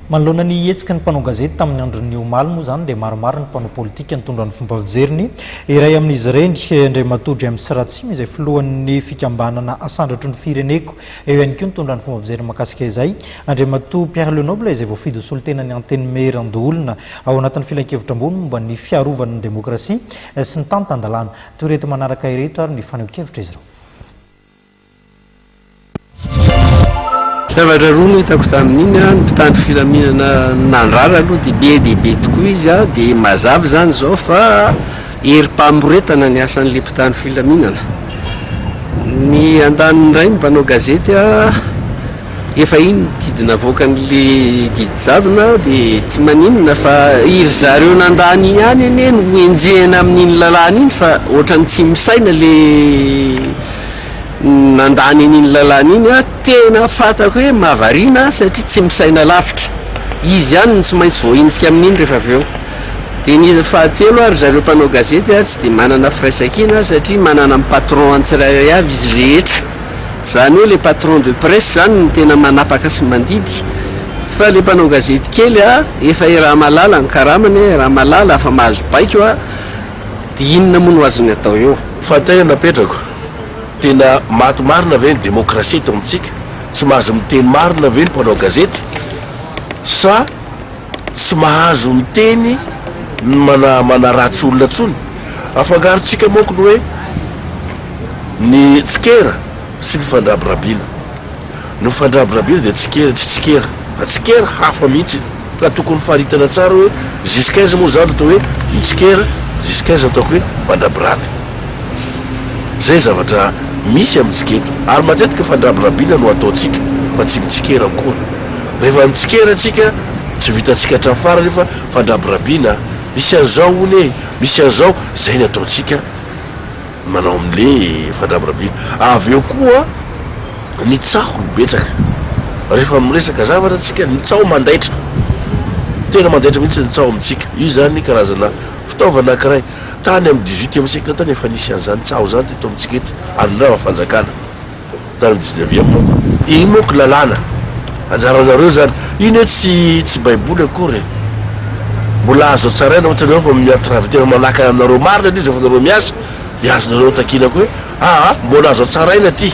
Manoloana ny hetsiky ny mpanao gazety tamin'ny andron'ny omaly moa izany dia maromaro ny mpanao politika nitondra ny fomba fijeriny. Iray amin'izy ireny, Andriamatoa James Ratsima izay filohan'ny fikambanana Asandratro ny Fireneko. Eo ihany koa nitondra ny fomba fijeriny mahakasika izay, Andriamatoa Pierre Lenoble izay voafidy ho solontenan'ny Antenimierandoholona ao anatin'ny Filankevitra ambony momba ny fiarovana ny demokrasia sy ny tany tan-dalàna. Toy ireto manaraka ireto ary ny fanehoan-kevitr'izy ireo. Zavatra roa no hitako tamin'iny an, ny mpitandro filaminana nandrara aloha dia be dia be tokoa izy an, dia mazava izany izao fa herim-pamoretana ny asan'ilay mpitandro filaminana. Ny andaniny indray ny mpanao gazety an, efa iny ny didy navoakan'ilay didy jadona dia tsy maninona fa iry zareo nandany iny ihany anie no henjehina amin'iny lalàna iny fa ohatran'ny tsy misaina ilay Nandany an'iny lalàna iny aho, tena fantako hoe mahavariana satria tsy misaina lavitra. Izy ihany no tsy maintsy voahenjika amin'iny rehefa avy eo. Dia ny fahatelo ary zareo mpanao gazety tsy dia manana firaisankina satria manana ny patron-ny tsirairay avy izy rehetra. Izany hoe ilay patron de presse izany no tena manapaka sy mandidy fa ilay mpanao gazety kely efa iaraha-mahalala ny karamany, iaraha-mahalala fa mahazo baiko dia inona moa no azony atao eo? Fanontaniana napetrako, Tena maty marina ve ny demokrasia eto amintsika? Tsy mahazo miteny marina ve ny mpanao gazety? Sa tsy mahazo miteny ny manaratsy olona intsony? Afangarontsika manko ny hoe ny tsikera sy ny fandrabirabiana. Ny fandrabirabiana dia tsikera, tsy tsikera. Fa tsikera hafa mihitsy. Ka tokony faritana tsara hoe jusqu'aiza moa zany atao hoe mitsikera, jusqu'aiza ataoko hoe mandrabiraby. Zay zavatra misy amintsika eto. Ary matetika fandrabirabiana no ataontsika fa tsy mitsikera akory. Rehefa mitsikera tsika tsy vitantsika hatramin'ny farany fa fandrabirabiana, misy an'izao hono e, misy an'izao, zay ny ataontsika manao amin'le fandrabirabiana. Avy eo koa ny tsaho no betsaka. Rehefa miresaka zavatra tsika, ny tsaho mandaitra. Tena mandaitra mihitsy ny tsaho amintsika. Io zany karazana fitaovana anankiray. Tany amin'ny dix-huitième siècle tany efa nisy an'izany tsaho izany teto amintsika eto, ary nirava fanjakana. Tany amin'ny dix-neuvième manko. Iny manko lalàna. Anjaranareo zany. Iny hoe tsy tsy baiboly akory e. Mbola azo tsaraina ohatra nareo fa mi-entrave tena manakana anareo marina ilay izy rehefa nareo miasa dia azonareo takiana koa hoe aa mbola azo tsaraina ty.